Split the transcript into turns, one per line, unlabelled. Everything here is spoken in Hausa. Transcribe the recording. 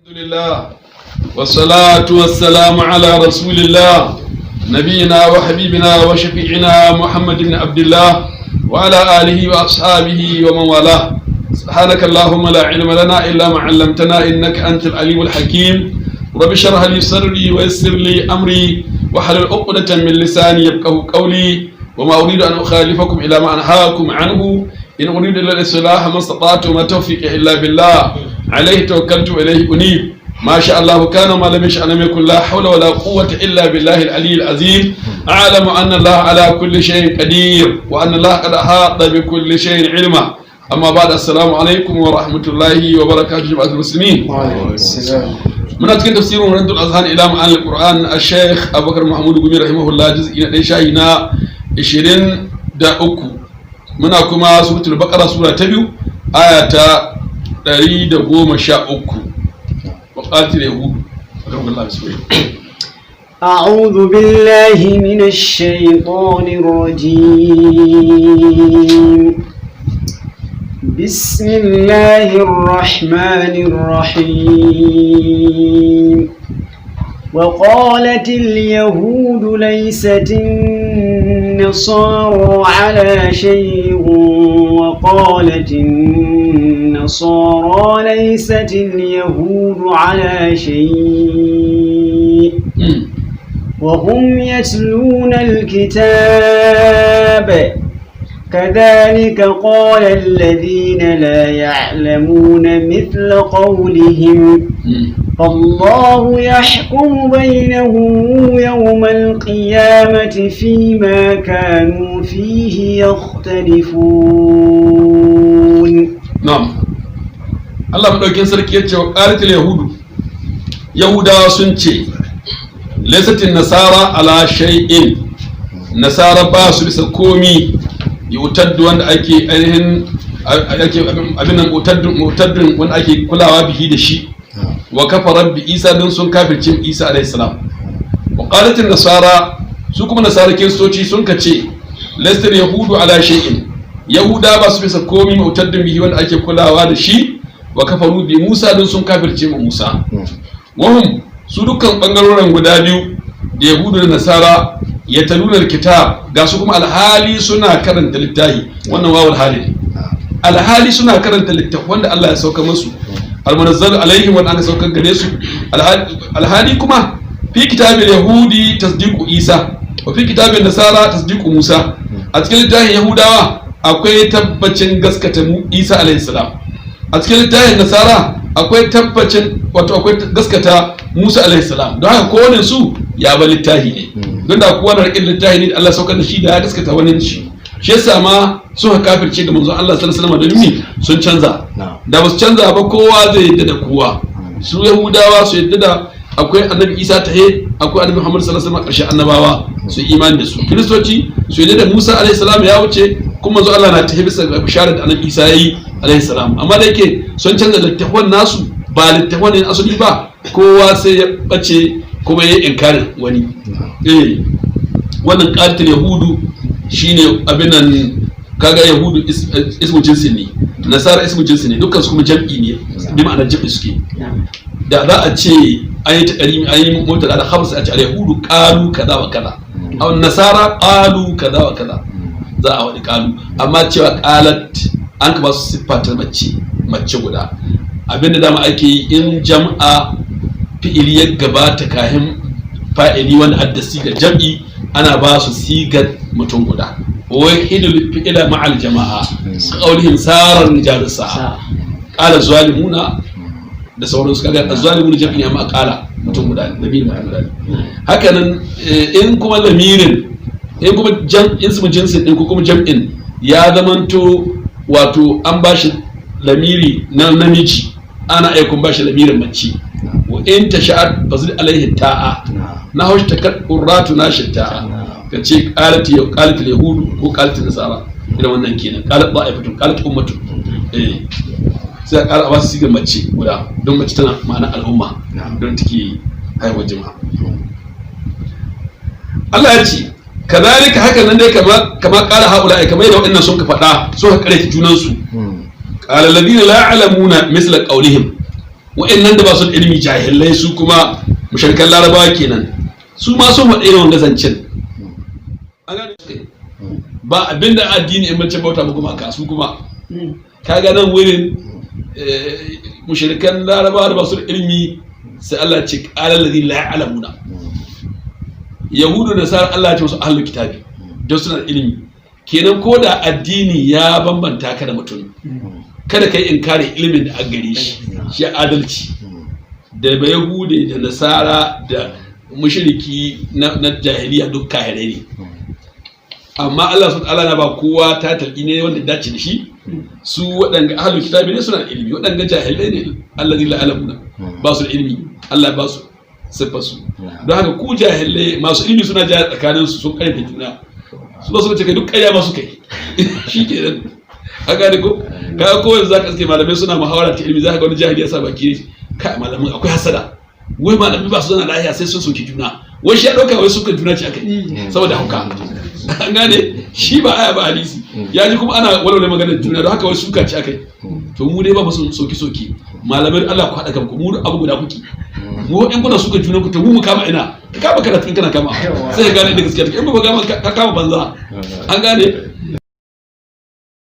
لله والصلاة والسلام على رسول الله نبينا وحبيبنا وشفيعنا محمد بن عبد الله وعلى آله وأصحابه ومن والاه. سبحانك اللهم لا علم لنا إلا ما علمتنا إنك أنت العليم الحكيم. رب اشرح لي صدري ويسر لي أمري واحلل عقدة من لساني يفقهوا قولي. وما أريد أن أخالفكم إلى ما أنهاكم عنه، إن أريد إلا الإصلاح ما استطعت وما توفيقي إلا بالله، عليه توكلت وإليه أنيب. ما شاء الله كان وما لم يشأ لم يكن، لا حول ولا قوة إلا بالله العلي العظيم. أعلم أن الله على كل شيء قدير وأن الله قد أحاط بكل شيء علما. أما بعد، السلام عليكم ورحمة الله وبركاته جماعة المسلمين. Muna cikin tafsirin Raddul Azhan ila Ma'anil Qur'an a Sheikh Abubakar Mahmud Gumi rahimahullah, juz'i na 1, shahi na 23. Muna kuma suratul Baqara, sura ta 2, aya ta 113. Wa qatil yahud akan Allah bismillah.
أعوذ بالله من الشيطان الرجيم. بسم الله الرحمن الرحيم. وقالت اليهود ليست النصارى على شيء، وقالت النصارى ليست اليهود على شيء، وهم يتلون الكتاب. كذلك قال الذين لا يعلمون مثل قولهم. فالله يحكم بينهم يوم القيامة فيما كانوا فيه يختلفون.
Na'am, Allah madaukin sarki ya ce: wa qalatil yahudu, Yahudawa sun ce, laysatin nasara ala shay'in, nasara ba su bisa komi, yutaddu, wanda ake ainihin ake abin nan, mutaddun, wanda ake kulawa, bihi, da shi. Wa kafara bi Isa, din sun kafirce Isa alayhi salam. Wa qalat nasara, su kuma nasara kiristoci sun kace, laysal yahudu ala shay'in, yahuda ba su bisa komi, mutaddun bihi, wanda ake kulawa da shi. Wa kafaru bi Musa, din sun kafirce mu Musa. Wahum, su dukkan bangarorin guda biyu, da yahudu da nasara, ya talunar kitab, ga su kuma alhali suna karanta littafi. Wannan wawul hali ne, alhali suna karanta littafi wanda Allah ya sauka musu, almunazzal alaihim, wanda aka saukar gare su. Alhali kuma fi kitabil yahudi tasdiqu Isa wa fi kitabil nasara tasdiqu Musa. A cikin littafin Yahudawa akwai tabbacin gaskata mu Isa alaihi salam, a cikin littafin Nasara akwai tabbacin, wato akwai gaskata Musa alaihi salam. Don haka kowane su ya ba littafi ne, don da kowa na rikin littafi ne da Allah saukar da shi, da ya gaskata wani shi. Shi yasa ma suka kafirce ga manzon Allah sallallahu alaihi wasallam, da mi sun canza. Da ba su canza ba, kowa zai yadda da kowa. Su Yahudawa su yadda da akwai Annabi Isa tahe, akwai Annabi Muhammad sallallahu alaihi wasallam, ƙarshen annabawa, su imani da su. Kiristoci su yadda da Musa alaihi salam ya wuce, kuma manzo Allah na tahe bisa ga bisharar da Annabi Isa yayi alaihi salam. Amma da yake sun canza littafan nasu, ba littafan ne asali ba, kowa sai ya bace kuma ya inkarin wani. Wannan qatil yahudu shine abin nan. Kaga yahudu ismu jinsi ne, nasara ismu jinsi ne, dukkan su kuma jam'i ne, bi ma'ana jam'i suke. Da za a ce an yi takarimi, an yi mota da khamsa, a ce al yahudu qalu kaza wa kaza, aw nasara qalu kaza wa kaza, za a wadi qalu. Amma cewa qalat, an ka ba su siffa ta mace, mace guda. Abinda dama ake yi, in jam'a fi'ili ya gabata kahin fa'ili wanda adda sigar jam'i, ana ba su sigar mutum guda. Wai hidul fi'ila ma'al jama'a, qawlihim sarar rijalu sa'a, qala zalimuna, da sauransu. Kaga zalimuna jam'i ne, amma qala mutum guda ne, lamirin mutum guda ne. Haka nan in kuma lamirin, in kuma ismu jinsin din ko kuma jam'in ya zamanto, wato an bashi lamiri na namiji, ana iya kun bashi lamirin mace. Wa in tasha'at bazid alaihi ta'a na haushi takar qurratu na ta'a, ka ce qalat ya qalat yahudu ko qalat nasara. Irin wannan kenan, qalat da'ifatun, qalat ummatu. Sai a ƙara a ba su sigar mace guda, don mace tana ma'ana al'umma, don take haihuwar jama'a. Allah ya ce: kazalika, haka nan dai, kama qala haula, kamar yadda waɗannan sun ka faɗa, sun ka kare junan su, qala alladhina la ya'lamuna misla qawlihim. Wa'annan da ba su da ilimi, jahilai, su kuma mushrikan Larabawa kenan, su ma sun faɗi irin wanga zancen. An gane, ba abinda addini in mace bauta ba kuma su kuma kaga nan wurin mushrikan Larabawa da ba su da ilimi, sai Allah ce qala alladhi la ya'lamuna. Yahudu da Nasara, Allah ya ce musu ahlul kitabi don suna da ilimi. Kenan ko da addini ya bambanta ka da mutum, kada kai inkari ilimin da an gare shi. Shi adalci da ba Yahude da Nasara da mushriki na jahiliya duk kahirai ne, amma Allah subhanahu ta'ala na ba kowa ta talƙi ne wanda dace da shi. Su waɗanga ahlul kitabi ne, suna da ilimi. Waɗanga jahilai ne, allazi la alamuna, ba su da ilimi, Allah ba su siffar su. Don haka ku jahilai, masu ilimi suna jaya tsakanin su, sun karfe juna, su ba su ce kai duk ƙarya ma su kai. Shi kenan, a gane ko? Kaga ko yanzu zaka iske malamai suna muhawara ta ilimi, zaka ga wani jahili ya sa baki, kai malamin akwai hasada, wai malamai ba su zauna lafiya sai sun soki juna. Wai shi ya dauka wai suka juna ce akai saboda hauka. An gane, shi ba aya ba hadisi ya ji, kuma ana walwale maganar juna, don haka wai suka ce akai. To mu dai ba mu son soki soki malamai. Allah ku haɗa kanku, mu abu guda kuke. Mu in kuna suka junan ku, to mu mu kama ina? Ka kama karatu, in kana kama sai ka gane inda gaskiya take. In ba kama, ka kama banza. An gane.